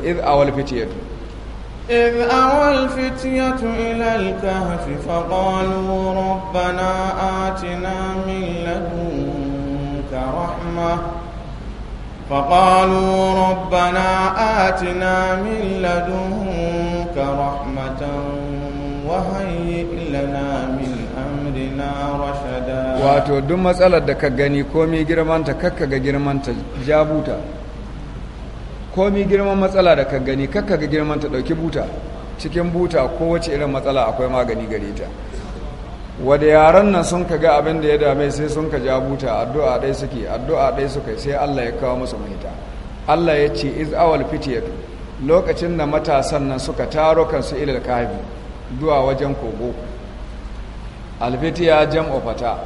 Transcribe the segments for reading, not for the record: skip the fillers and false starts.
Iz awal fitiyatu. إذ أوى الفتية إلى الكهف فقالوا ربنا آتنا من لدنك رحمة فقالوا ربنا آتنا من لدنك رحمة وهيئ لنا من أمرنا رشدا. Wato duk matsalar da ka gani, komi girmanta, kakka ga girmanta, ja buta. Komi girman matsala da ka gani, kakka ga girmanta, dauki buta. Cikin buta kowace irin matsala akwai magani gare ta. Wadda yaran nan sun ka ga abin da ya dame, sai sun ka ja buta, addu'a ɗai suke, addu'a ɗai suka, sai Allah ya kawo musu mahita. Allah ya ce iz awal fitiyatu, lokacin da matasan nan suka taro kansu, ilal kahfi, zuwa wajen kogo. Alfitiya jam'u fata,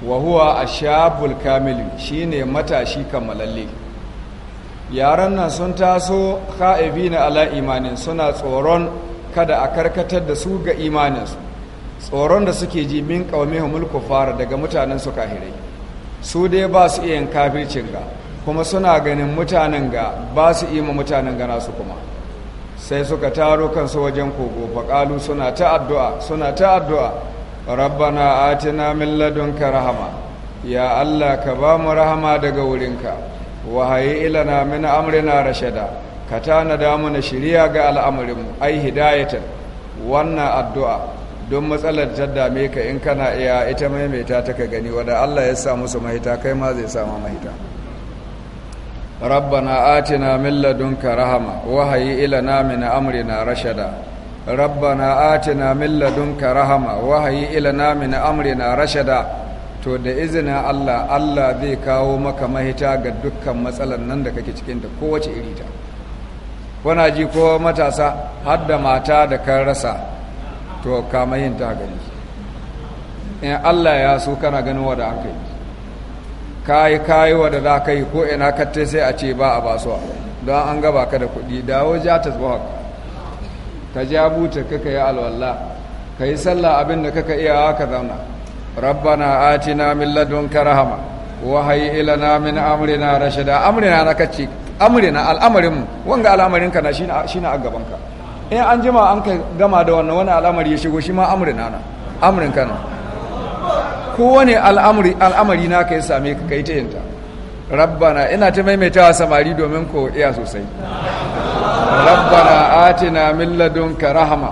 wa huwa ashabul kamil, shine matashi kammalalle. Yaran nan sun taso kha'ibina ala imanin, suna tsoron kada a karkatar da su ga imaninsu. Tsoron da suke ji, min qaumihimul kufar, daga mutanen su kahirai. Su dai ba su iya yin kafircin ga, kuma suna ganin mutanen ga ba su iya ma mutanen ga nasu kuma. Sai suka taro kansu wajen kogo, faƙalu, suna ta addu'a, suna ta addu'a: rabbana atina min ladunka rahama, ya Allah, ka ba mu rahama daga wurinka, wa hayyi lana min amrina rashada, ka tanada mana shiriya ga al'amarinmu, ai hidayatan. Wannan addu'a, don matsalar ta dame ka, in kana iya ita, maimaita ta ka gani. Wadda Allah ya sa musu mahita, kai ma zai sama mahita. Rabbana atina min ladunka rahama wa hayyi lana min amrina rashada. Rabbana atina min ladunka rahama wa hayyi lana min amrina rashada. To da izinin Allah, Allah zai kawo maka mahita ga dukkan matsalar nan da kake cikin ta, kowace iri ta. Kuna ji ko matasa, har da mata da kan rasa, to kama yin ta gani. In Allah ya so, kana ganin wanda an kai kayi kayi wanda za ka yi, ko ina katte sai a ce ba a basuwa don an gaba ka da kuɗi. Dawo, ja ta zuwa ka ja buta kaka yi alwala, ka yi sallah, abin da kaka iya ka zauna. Rabbana atina min ladunka rahama wa hayyi lana min amrina rashada. Amrina na kace, amrina, al'amarin mu. Wanga al'amarin ka na shine shine a gaban ka. In an jima an ka gama da wannan, wani al'amari ya shigo, shi ma amrina na, amrin ka na. Kowane al'amari, al'amari na ka ya same ka, kai ta yinta. Rabbana, ina ta maimaitawa samari domin ko iya sosai. Rabbana atina min ladunka rahama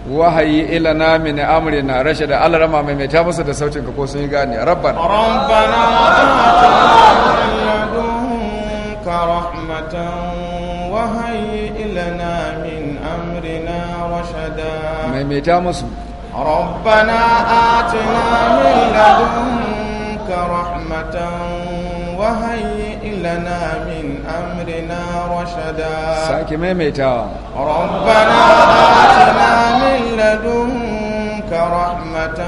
wa hayyi lana min amrina rashada. Allah rama, maimaita musu da sautin ka, ko sun yi gane. Rabbana. ربنا آتنا من لدنك رحمة وهيئ لنا من أمرنا رشدا. Maimaita musu. ربنا آتنا من لدنك رحمة وهيئ لنا من أمرنا رشدا. Sake maimaitawa. ربنا آتنا من لدنك رحمة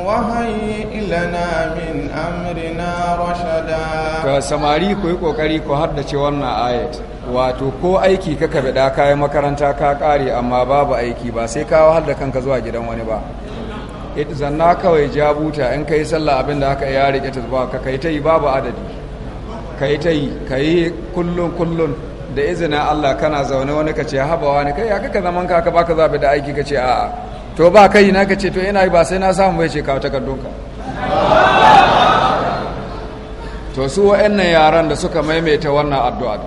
وهيئ لنا من أمرنا رشدا. Ka samari, ku yi kokari ku haddace wannan ayat. Wato ko aiki kaka bida, kayan makaranta ka kare amma babu aiki, ba sai ka wahal da kanka zuwa gidan wani ba. Ita zanna kawai, ja buta, in kai sallah, abin da aka ya rike ta zuwa ka, kai ta yi, babu adadi, kai ta yi, kai kullun kullun. Da izinin Allah, kana zaune wani ka ce, "Haba wani, kai ya kaka zaman ka baka zabi da aiki?" Ka ce, "A'a." "To ba kai na?" Ka ce, "To ina yi, ba sai na samu bai." Ce, "Kawo takardunka." To su wa'annan yaran da suka maimaita wannan addu'a,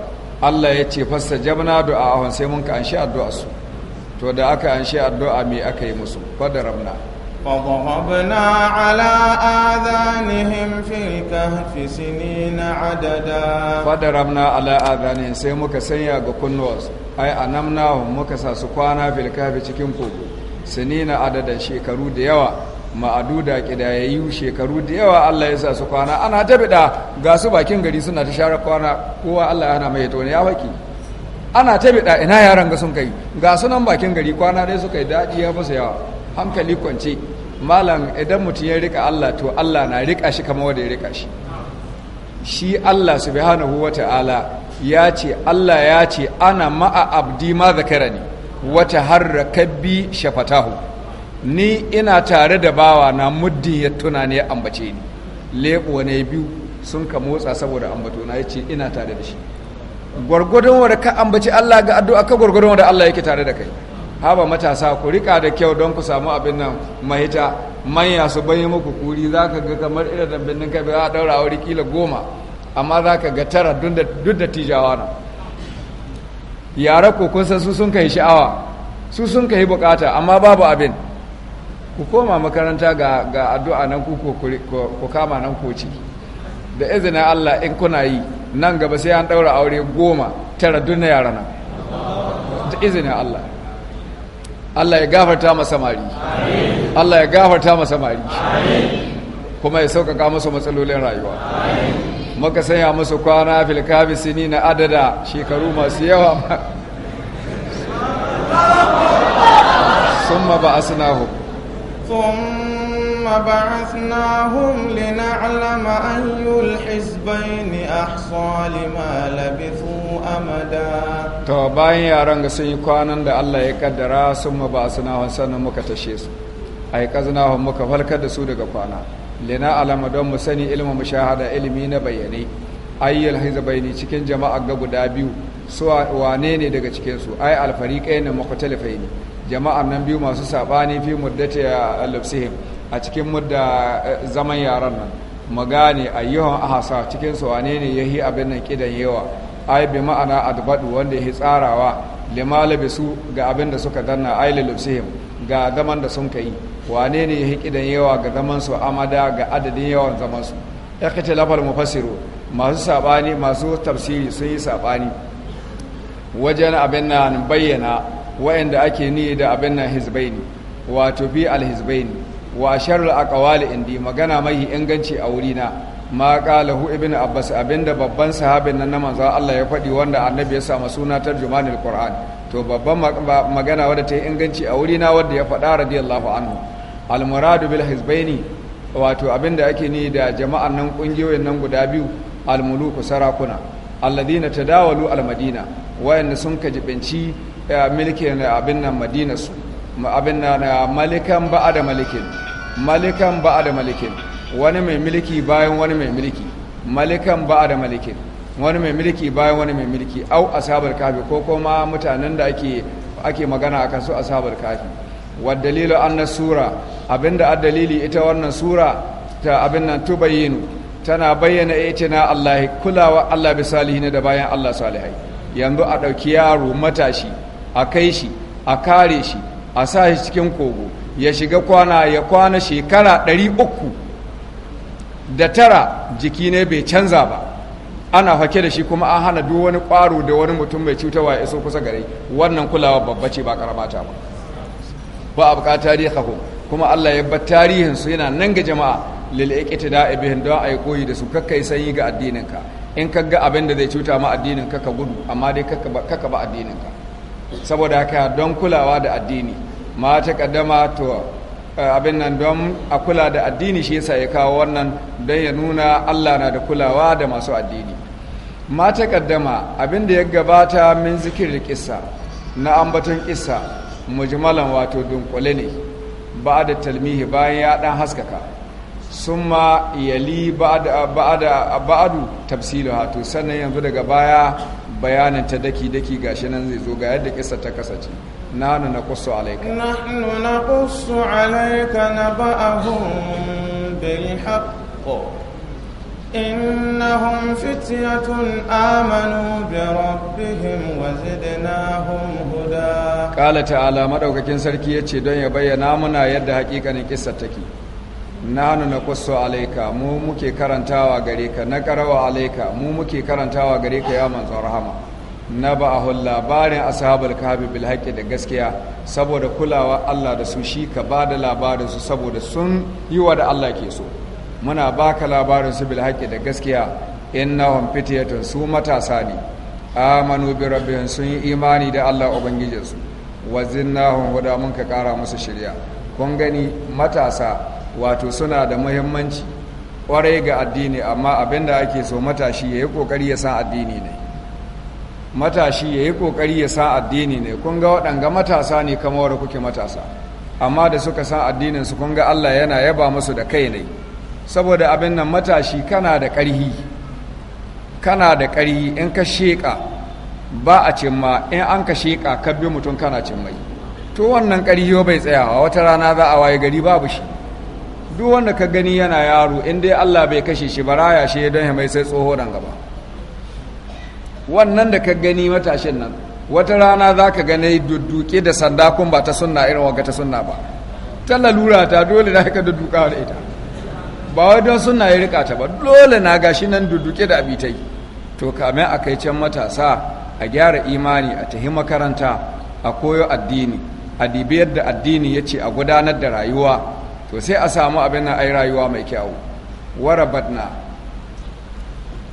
Allah ya ce fastajabna du'a'ahum, sai mun ka anshi addu'a su. To da aka anshi addu'a, me aka yi musu? Fadarabna. فضربنا على آذانهم في الكهف سنين عددا. Fadarabna ala adhanihim, sai muka sanya ga kunnuwansu, ai anamnahum, muka sa su kwana, fil kahfi, cikin kogo, sinina adadan, shekaru da yawa, ma'aduda, kidayayyu, shekaru da yawa Allah ya sa su kwana. Ana ta bida, ga su bakin gari suna ta share kwana, kowa Allah ya hana mai to ne ya baki. Ana ta bida, ina yaran ga sun kai? Ga sunan bakin gari, kwana dai suka yi, daɗi ya musu yawa, hankali kwance. Malam, idan mutum ya rika Allah, to Allah na rika shi kamar wanda ya rika shi. Shi Allah subhanahu wata'ala ya ce, Allah ya ce, ana ma'a abdi ma zakarani wa taharraka bi shafatahu. Ni ina tare da bawa na muddin ya tuna ne, ya ambace ni, leɓo ne biyu sun ka motsa saboda ambato na, yace ina tare da shi. Gwargwadon wanda ka ambaci Allah ga addu'a ka, gwargwadon wanda Allah yake tare da kai. Haba matasa, ku rika da kyau don ku samu abin nan mahita. Manya su bayi muku kuri. Za ka ga kamar irin da birnin kai za a daura aure kila 10, amma za ka ga tara duk da tijawa na. Yara ko kun san su sun kai sha'awa, su sun kai bukata, amma babu abin. Ku koma makaranta, ga addu'a nan, ku ku kama nan ko ciki. Da izinin Allah, in kuna yi, nan gaba sai an daura aure 10, tara duk na yara nan, da izinin Allah. Allah ya gafarta masa samari. Allah ya gafarta masa samari kuma ya sauƙaƙa musu matsalolin rayuwa. Muka sanya musu kwana fil kahfi sinina adada, shekaru masu yawa. Summa ba'asnahum. ثم بعثناهم لنعلم أي الحزبين أحصى لما لبثوا أمدا. To, bayan yaran ga sun yi kwanan da Allah ya kaddara, summa ba'asnahum, sannan muka tashe su, ai qaznahum, muka falkar da su daga kwana, lina'lama, don mu sani, ilmin mushahada, ilimi na bayyane, ayyul hizbaini, cikin jama'a ga guda biyu su wane ne daga cikin su, ay alfariqain mukhtalifaini, jama'an nan biyu masu sabani, fi muddati lubsihim, a cikin mudda zaman yaran nan, magane ayyuhan ahasa, cikin su wane ne yahi abin nan kidan yawa, ai bi ma'ana adbadu, wanda yahi tsarawa, lima labisu, ga abin da suka danna, ay lubsihim, ga zaman da sun kai, wane ne yahi kidan yawa ga zaman su, amada, ga adadin yawan zaman su. Ikhtilafal mufassiru, masu sabani, masu tafsiri sun yi sabani wajen abin nan bayyana wa'anda ake ni da abin nan hizbaini, wato fi alhizbaini. Wa sharul aqwali indi, magana mai inganci a wurina, ma qalahu Ibnu Abbas, abinda babban sahabin nan na manzo Allah ya faɗi, wanda Annabi ya samu suna tarjumanul Qur'an. To, babban magana wadda ta yi inganci a wurina, wadda ya faɗa radiyallahu anhu, al muradu bil hizbaini, wato abinda ake ni da jama'an nan, kungiyoyin nan guda biyu, al muluku, sarakuna, alladhina tadawalu al madina, wayanda sun ka jibinci milkin abin nan Madina, su abin nan malikan ba'ada malikin, malikan ba'ada malikin, wani mai mulki bayan wani mai mulki, malikan ba'ada malikin, wani mai mulki bayan wani mai mulki, au ashabul kahfi, ko kuma mutanen da ake magana akan su, ashabul kahfi. Wa dalilu anna sura, abinda addalili, ita wannan sura ta abin nan tubayyinu, tana bayyana itina Allah, kulawa Allah bi salihin, da bayan Allah salihai. Yanzu a ɗauki yaro matashi, a kai shi, a kare shi, a sa shi cikin kogo, ya shiga kwana, ya kwana shekara 309, jiki ne bai canza ba, ana hake da shi, kuma an hana duk wani ƙwaro da wani mutum mai cutarwa ya iso kusa gare. Wannan kulawa babba ce, ba karamata ba. Ba a buƙata tarihahu, kuma Allah ya bar tarihin su yana nan ga jama'a, lil iqtida'i bihim, don ayi koyi da su. Kakkai sanyi ga addininka. In ka ga abin da zai cuta ma addinin ka, ka gudu, amma dai kakka ba addininka. Saboda haka, don kulawa da addini, ma ta kaddama, to abin nan don a kula da addini, shi yasa ya kawo wannan, don ya nuna Allah na da kulawa da masu addini. Ma ta kaddama, abin da ya gabata, min zikirin kissa, na ambaton kissa, mujmalan, wato dunkule ne, ba da talmihi, bayan ya dan haskaka, summa yali ba'adu tafsilu hatu, sannan yanzu daga baya bayanin ta daki daki. Gashi nan zai zo ga yadda kissa ta kasance. Nahnu naqussu alayka. نحن نقص عليك نبأهم بالحق، إنهم فتية آمنوا بربهم وزدناهم هدى. Qala ta'ala, madaukakin sarki yace, don ya bayyana muna yadda hakikanin kissa take, nahnu naqussu alayka, mu muke karantawa gare ka, na qarawa alayka, mu muke karantawa gare ka, ya manzon rahama, na ba'ahul, labarin ashabul kahfi, bil haqqi, da gaskiya. Saboda kulawa Allah da su, shi ka bada labarin su, saboda sun yi wa da Allah ke so. Muna baka labarin su bil haqqi, da gaskiya. Innahum fityatun, su matasa ne, amanu bi rabbihim, sun yi imani da Allah ubangijinsu, wa zinnahum huda, mun ka kara musu shirya. Kun gani, matasa wato suna da muhimmanci kwarai ga addini, amma abinda ake so, matashi yayi kokari ya san addini ne. Matashi yayi kokari ya san addini ne. Kun ga waɗanga matasa ne kamar kuke matasa, amma da suka san addinin su, kun ga Allah yana yaba musu da kai ne. Saboda abin nan, matashi kana da ƙarhi, kana da ƙarhi, in ka sheƙa Ba a cimma in an ka sheƙa ka bi mutum kana cimmai. To wannan ƙarhi bai tsayawa, wata rana za a waye gari babu shi. Duk wanda ka gani yana yaro, in dai Allah bai kashe shi ba, raya shi don ya mai sai tsoho nan gaba. Wannan da ka gani matashin nan, wata rana za ka gane dudduke da sanda, kun ba ta sunna irin wagga ta sunna ba, ta lalura ta dole na ka dudduka da ita, ba wai don sunna ya rika ta ba, dole na gashi nan dudduke da abitai. To kamin a kai can, matasa, a gyara imani, a tahi makaranta a koyo addini, a dibi yadda addini ya ce a gudanar da rayuwa, to sai a samu abin nan, ai rayuwa mai kyau. Warabatna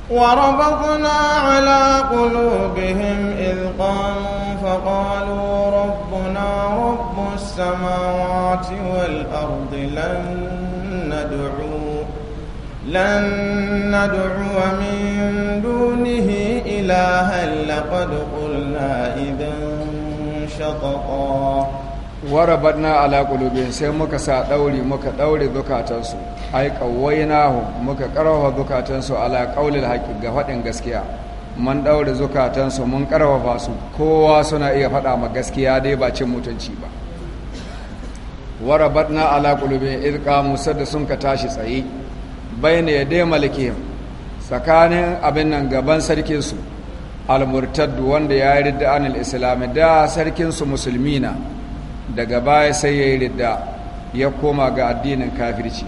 وربطنا على قلوبهم إذ قاموا فقالوا ربنا رب السماوات والأرض لن ندعو من دونه إلها لقد قلنا إذا شططا. Warabatna ala qulubihim, sai muka sa dauri, muka daure zukatansu, ai qawwainahu, muka karfafa zukatansu, ala qaulil haqqi, ga faɗin gaskiya. Mun daure zukatansu, mun karfafa su, kowa suna iya faɗa ma gaskiya dai, ba cin mutunci ba. Warabatna ala qulubihim idh qamu, sadda sun ka tashi tsaye, bayna yaday malikihim, tsakanin abin nan gaban sarkin su almurtaddu, wanda ya yi ridda anil islam. Da sarkin su musulmi na, daga baya sai ya yi ridda, ya koma ga addinin kafirci.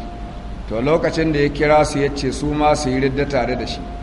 To lokacin da ya kira su, ya ce su ma su yi ridda tare da shi.